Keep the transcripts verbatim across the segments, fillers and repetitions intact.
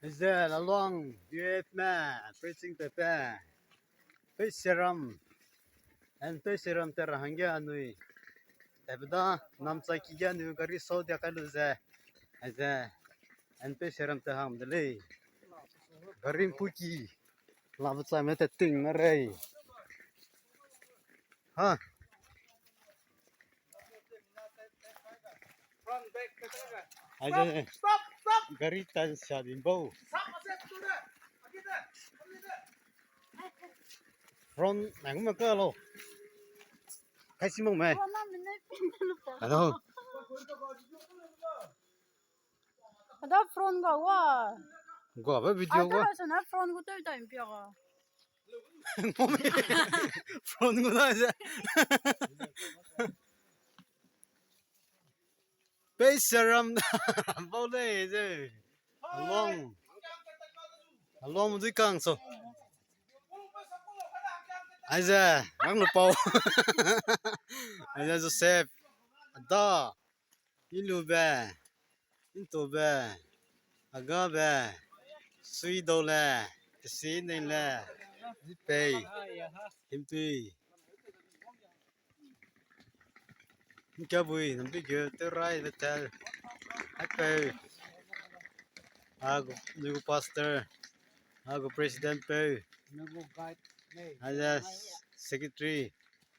Ze Laluang youth me preaching tepe. Peiseram. An Peiseram te ra hangge anui. Tebe da Namchaki ge anui gari sau dia kai lu ze. Aize. An Peiseram te hang de lei. Gari mpuki. Labe chai me te ting na rei. Ha. Aize. Stop, stop, stop. Gari tan sia din bau. Stop, stop, stop. Front nang me ka lo. Kai si mong me. Hello. Ada front ga wa. Ga ba video ga. Ada sana front gu teu time pia ga. Front gu da ze. Peiseram bau lei ze. Along. Along mu dui kang so. Aize, rang lu pau. Aize Joseph. Ada. Ilube, Intube, Agabe, Suidaule, Tesinele, Zipei, Himtui, Nkabui, Nambigeu, Teurai, Betel, Haipeu, a gu, nui gu pastor, a gu president peu, nui gu guide, a secretary,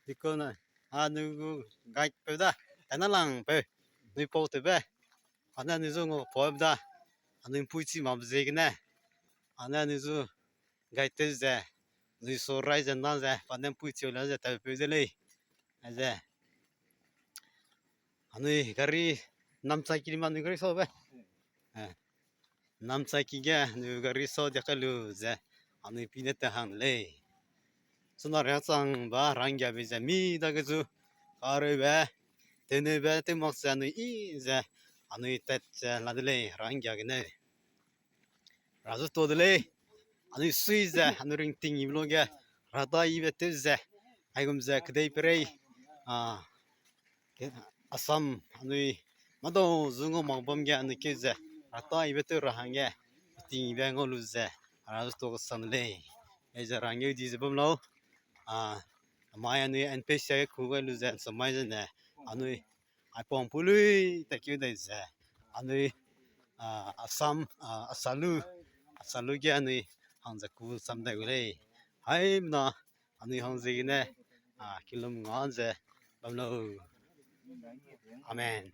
deacon, a nui gu guide peu da, tena lang peu, nui pau tewbe, ane nui zu ngau pau da, anui mpui chi ma be ziegene, ane nui zu guide tew ze, nui su rai ze na ze, pa ne mpui chi la ze tewpeu de lei, a ze. Anui gari Namchaki ma nui gari sau be. Eh. Namchaki ge nui gari sau dia kai lu ze anui pi ne te hang lei. Suna riachang ba ranggiabe ze mi dage zu kareube, tewneube, tewmak ze anui i ze anui tat ze la de lei ranggia gene. Ra zu to de lei. Anui sui ze, anui ringting ibe lu ge, ra da ibe tew ze, aigum ze kedei perei, a, ke-, Assam, anui madau zu ngau mak bam ge anui keu ze, ra da ibe tew ra hangge, ting ibe ngau lu ze, ra zu to kesang de lei. Ei ze ra ngeu di ze bam lau, a, mai anui N P C ge ku gai lu ze, samai zene, anui aipau mpui lui ta keu dai ze, anui, a, Assam, a, Asalu, Asalu ge anui hang ze ku sam dai gu lei. Haimna anui hang ziegene, a, kilum nga ze bam lau. Amen.